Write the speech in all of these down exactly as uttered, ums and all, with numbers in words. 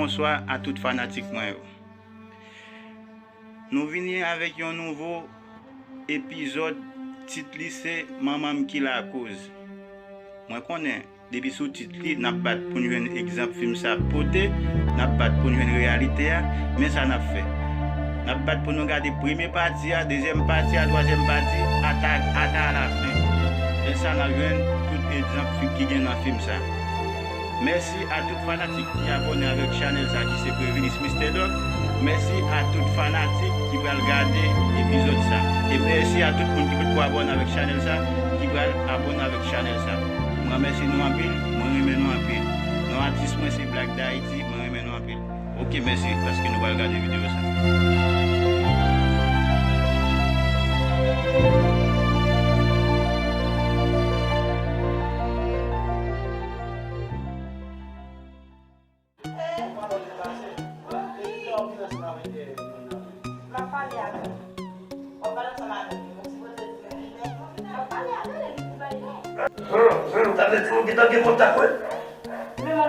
Bonswa a tout fanatik mwen yo. Nou vini avèk yon nouvo epizòd, tit li se Manman m ki lakoz. Mwen konnen, depi sou tit li, n ap bat pou n jwenn egzanp fim sa ap pote, n ap bat pou n jwenn reyalite a, men sa n ap fè. N ap bat pou nou gade premye pati a, dezyèm pati a, twazyèm pati, ata, ata alafen. Men sa n ap jwenn tout egzanp fi-, ki gen nan fim sa. Mèsi a tout fanatik ki abòne avèk chanèl sa ki se Previnis Mister Doc. Mèsi a tout fanatik ki pral gade epizòd sa. E mèsi a tout moun ki potko abòne avèk chanèl sa, ki pral abòne avèk chanèl sa. Mwen remèsye nou anpil, mwen renmen nou anpil. Non atis mwen se Black D'Haïti, mwen renmen nou anpil. Ok, mèsi paske nou pral gade videyo sa. Hmm, hmm, sa vle di nou gentan gen kontak, wi.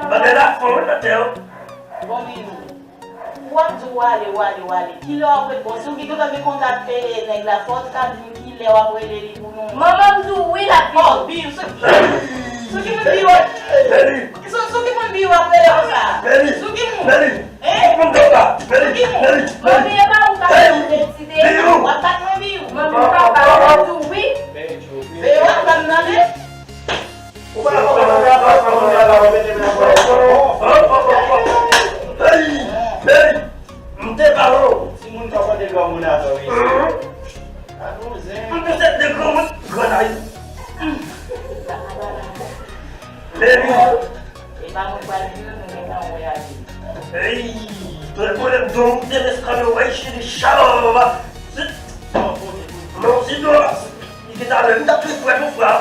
Bagay la fon, wi, nan tè, wi. Bon, men, w ap di w ale, w ale, w ale. Kilè w ap ret? Bon, si w gen gentan gen kontak, e, nèg la, fò w ta di m kilè w ap rele li pou nou. Manman m di w wi, l ap vini. Oh, Biyou, sou, sou ki moun Biyou ap, sou, sou ki moun Biyou ap rele konsa? Sou ki moun? Hein? Sou ki moun? Manmi, e pa ou k ap mande ti de. W ap bat mwen, Biyou? Manmi, papa, w ap di w wi. Biyou, w ap bat mwen, men. Ou pa konprann anyen, pa konprann anyen, pa konprann anyen. Hey! Hey! M te pale w. Timoun ka pote granmoun atò, wi. Mhm. M te sèt de granmoun, granay. Baby. E pa mwen k pral di nou, nou gentan wè a di. Hey! Tande pwoblèm don, m te mèsi kanmenm, wey, cheri, chalò, mama. Non, si do. Li gentan lè, m t ap tou frè pou frè.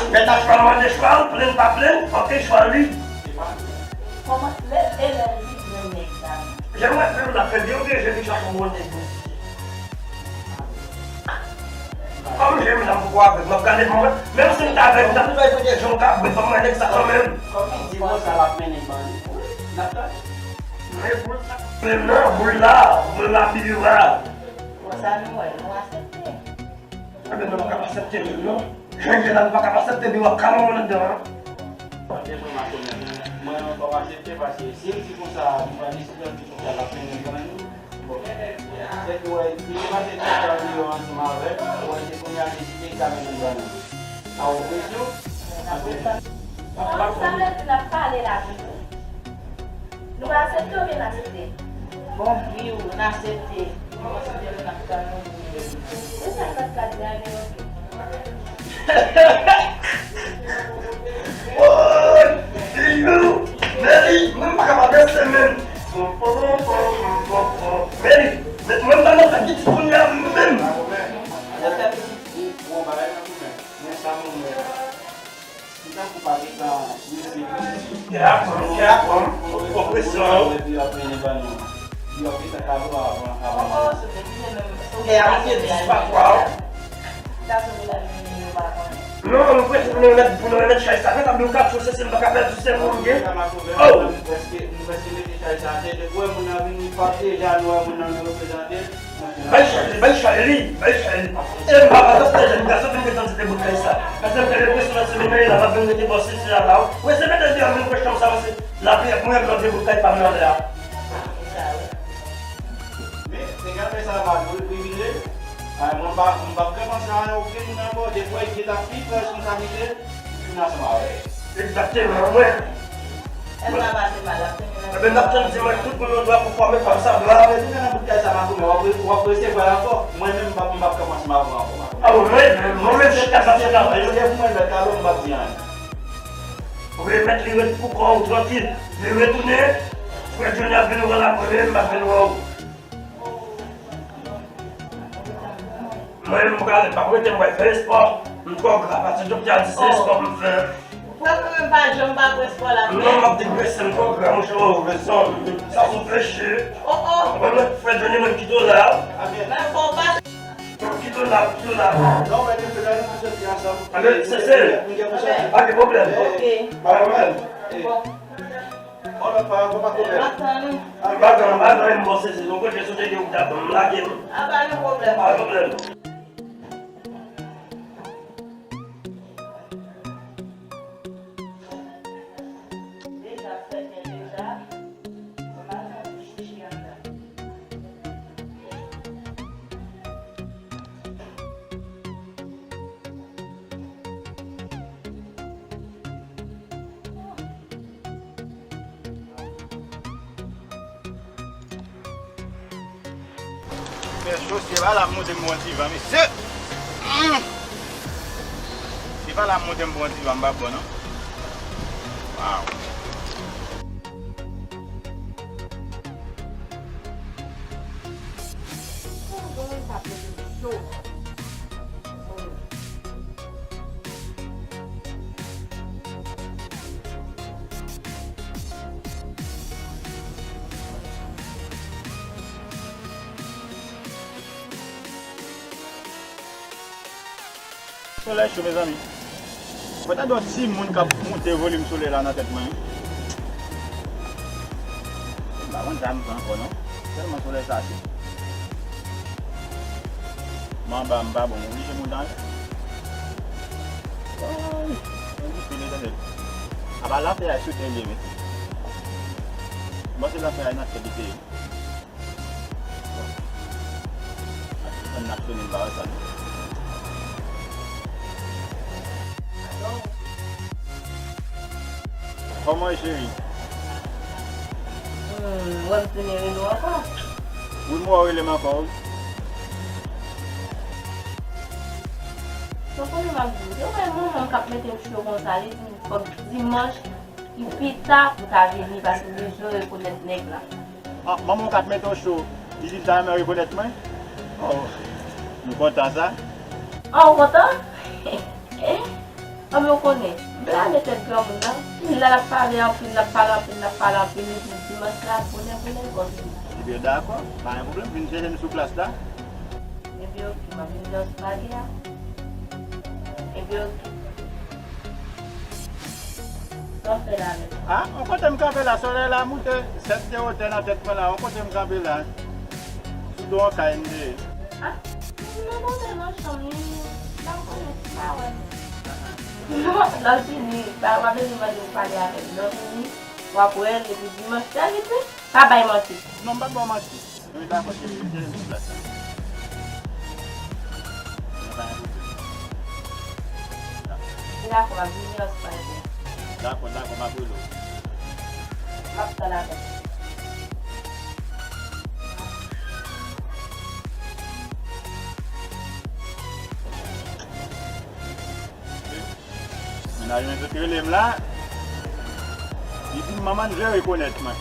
Mèt ak chwal mande chwal, plenn pa plenn, ok, chwal li. Kòman, lè, e lè l vin jwenn nèg sa? Jan m wè frè m nan fè byen, oubyen jan li chache yon bon nèg mesye. Kòm jan m nan poko avèg, m ap gade mwen, menm si m ta avèg, m t ap toujou kote jan w ka bwè, fò m wè nèg sa kanmenm. Kòm li di konsa, l ap mennen ban li. Wi, n ap tann. Men boul sa, menm nan, boul la, boul la, Biyou la. Bon, sa nou wè, nou aksepte. Enben, nou pa ka aksepte menm, non. Jan l ye la, nou pa ka aksepte, Biyou ap kalon anndan an. Mwen, mwen pa aksepte, paske si l di konsa, nou pa deside, l di konsa, l ap mennen ban nou. Bon. Se ke, wè, li te pase tout tan li yo ansanm avè l, wè, se kounye a l deside li ka mennen ban nou. Sa w presyon? Sa vle di n ap pale la toujou. Nou pa aksepte oubyen n aksepte? Bon, wi, n aksepte. Nou aksepte, nou n ap tann nou. Se sa n pa t ka di a, men oke. Woy! Biyou! Meli! Mwen pa kapab rete menm. Meli! Mwen pa nan fè pitit kounye a menm. Sa fè pitit. Bon, bagay nan goumen. Men sa moun wè. Kè a pran, kè a pran, opresyon. Kè a monte dispatwa. Non, nou prese pou nou remèt, pou nou remèt chay sa. Mwen, sa m di w, katouch, se si m pa ka pèdi, se moun gen. Oh! Bay chay li, bay chay li, bay chay li. E m pa panse se jèn gason vin gentan di de bout kay sa. Paske m gen lenpresyon nan semèn nan, la m ap vin rete bò sesi a la. Ou eseye mete di an menm kwestyon sa, paske lapli ap mwen pran de bout kay pa m nan lè a. Men, se gade sa, pa dwe pi vire. Ay, mwen pa, mwen p ap kòmanse a okenn moun ankò. Defwa, li gentan pi pran responsablite. Vin ansanm avè l. Egzakteman, mwen. Èske l va pase mal, l ap tenten nan... Enben, n ap tann dimanch, tout moun nan dwa pou fòme kòm sa, blan. Mwen retoune nan bout kay sa, Makomè, w ap re-, w ap resevwa l ankò. Mwen menm, m p ap, m p ap kòmanse m avè w ankò, Makomè. A, mwen menm, mwen menm, chita sa, chita sa. Se pou mwen, mèt, alò, m p ap di anyen. Remèt li ret pou kò w, trankil. Li retounen, frè Johnny ap vin wè l, mwen menm, m ap vin wè w. Mwen menm m prale, m pa rete, m pral fè espò. M twò gra, pase Job te al di se espò pou m fè. Mwen menm pa janm pa pran espò la. Non, m ap degrese, m twò gra, monchè, oh, rezon. Sa pou fè chi. Oh, oh. Mwen menm, frè Johnny, mwen kite w la. Mwen fò w pa. Kite w la, kite w la. Non, men, nou fè la, nou fè sòti ansanm. Amen, se, se. Pa gen pwoblèm. Ok. Pa gen pwoblèm. Bon. Bon, lòt fwa, bon, pa pwoblèm. M ap tann ou. M ap tann, m ap tann, m bon, se, se, nou kote sou te gen ou ta ban m lage m. A, pa gen pwoblèm. Pa gen pwoblèm. Deja, sèten deja. Mwen pa santi chichi anndan. Fè cho, se pa la m monte m bon ti van, mesye. Mm. Se pa la m monte m bon ti van, m pa bon, non. Wow. Solèy cho, mezanmi. Mwen tande yon timoun k ap monte volim solèy la nan tèt mwen, wi. M pa konn sa m fè ankò, non. Tèlman solèy sa cho. Mwen anba, m pa bon, m oblije monte anlè. Ay, mwen dife li, tande. Apa lafè a sou tè li ye, mesye. M panse lafè a nan tè li te ye. Bon. Ak tout moun n ap tounen m pa wè sa, non. Kòman w ye, cheri? Hmm, wè m tounen rele w ankò. Wi, m wè w rele m ankò, wi. Ou konnen m ap di w, depi w wè manman m k ap mete m cho konsa, li di m fòk dimanch ki pita pou ta vini, paske m bezwen rekonèt nèg la. Ah, manman w k ap mete w cho, li di l ta renmen rekonèt mwen? Oh, m kontan sa. Ah, ou kontan? Ah, men w konnen, m lave tèt granmoun nan. Li la, l ap pale anpil, l ap pale anpil, l ap pale anpil, li di dimanch la, bonè, bonè, fò vini. Ebyen, dakò, pa gen pwoblèm, vin chèche m sou plas la. Ebyen, oke, m ap vin jan w pale a. Ebyen, oke. Sa w fè la menm? Ah, yon kote m kanpe la, solèy la moute sèt de wotè nan tèt mwen la, yon kote m kanpe la. Sou do yon kay m ye. Ah, m nan monte nan chanm li, m pa konnen, m pa wè l. Non, lè w fini, pa, w pa bezwen mande m pale avè l. Lè w fini, w ap wè l, epi dimanch, tèl, epi, pa bay manti. Non, m p ap ba w manti. Mwen dakò, cheri, vin chèche m sou plas la. Mwen pa gen pwoblèm. Dakò, m ap vini an sou pale. Dakò, dakò, m ap rele w. M ap tann avè w. Mennaj mwen sot rele m la. Li di m manman n vle rekonèt mwen.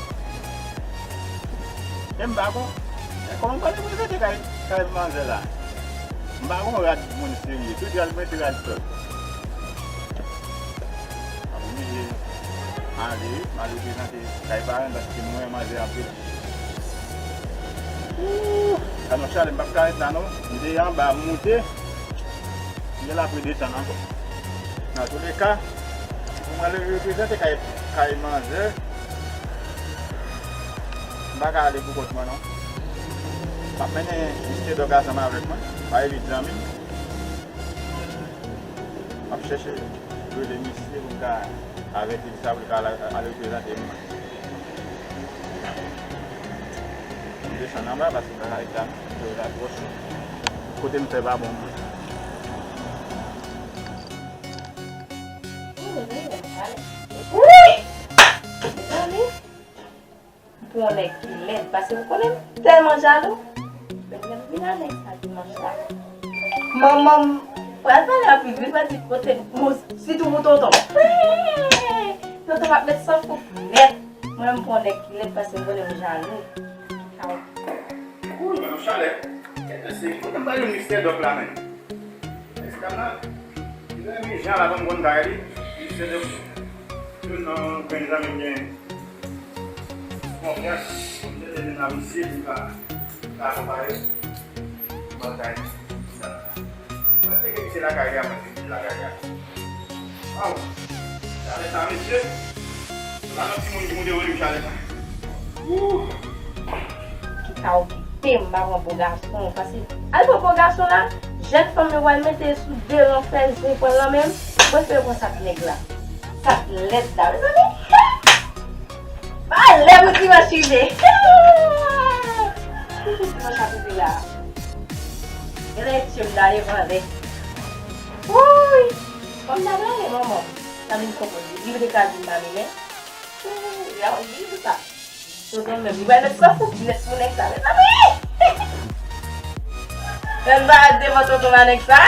E m pa kon, e kòman m pral reprezante kay, kay manzè la? M pa kon rad moun serye. Tout rad mwen se rad sòt. M ap oblije ale, m al reprezante kay paran m paske mwen renmen manzè anpil. Ooh, sa nan chale, m p ap ka ret la non. M te anba, m moute. M gen la pou desann ankò. Nan tou le ka, pou mwen ale reprezante kay, kay manzè, m pa ka ale pou kont mwen non. M ap mennen Mister Dog ansanm avèk mwen, pa evit zanmi m. M ap chèche rele misye pou m ka avèti l sa pou l ka al, al reprezante m. M desann anba paske bagay sa, bagay la twò cho. Kote m fè pa bon pou mwen. Wi! Mezanmi! M pran yon nèg ki lèd, paske ou konnen m tèlman jalou. Men m vin a nèg sa dimanch la. Manman m pral pale anpil, li pral di kote m, sitou pou tonton. Tonton ap met san fout nèt. Mwen, m pran yon nèg ki lèd, paske m konnen m jalou. Aw. Ooh, nan chalè. Èske kote m ba yo mistè dòk la menm? Èske dam nan, li renmen jan la ban m konn bagay li? Mistè dòk, youn nan grenn zanmi m gen konfyans, m te tande nan misye pou m ka, ka akonpaye. Mwen tcheke misye lakay li a, mwen tcheke misye lakay li a. Waw! Chalè sa, mesye! Se pa nan timoun ki moute vole chalè sa. Wouh! Ki ka okipe m, m pa pran bo gason. Paske, al pran bo gason la, jèn fanm yo pral mete sou de lan fè zen pran l nan men m. Mwen fè yo pran sat nèg la. Sat lèd la, mezanmi! Malè pou dimanch rive. Pou dimanch ap rive la. Genlè etye m dale vanlè. Wouy! Kòm m dale vanlè, manman. Sa vin konprann. Li vle ka di m mami, men. Wouy, li di sa. Tonton menm, li pral met san fout nèt pou nèg sa, mezanmi! Menm bagay devan tonton Manex sa.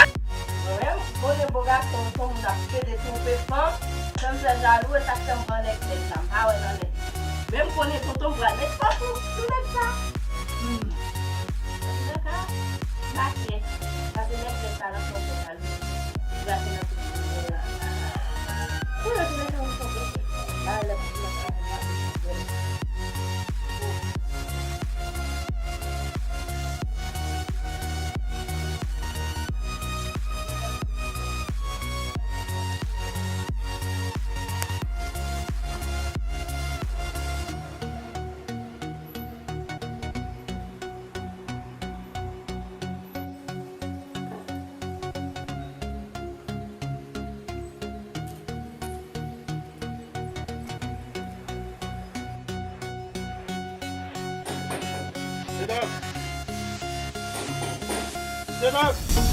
Mwen menm, konnen bo gason, yon moun ap pede twonpe fanm, fè m fè jalou, e sa k fè m pran nèg nèg sa, m pa wè nan nèg. Men m konnen tonton m pral met fòs sou, sou nèg sa. Hmm. Antouka, m pa kè, paske nèg nèg sa nan fòs jalou. Li brache nan tout moun la. Wi, antouka, sa yon fòs. Ba lè pou Sedòk! Sedòk!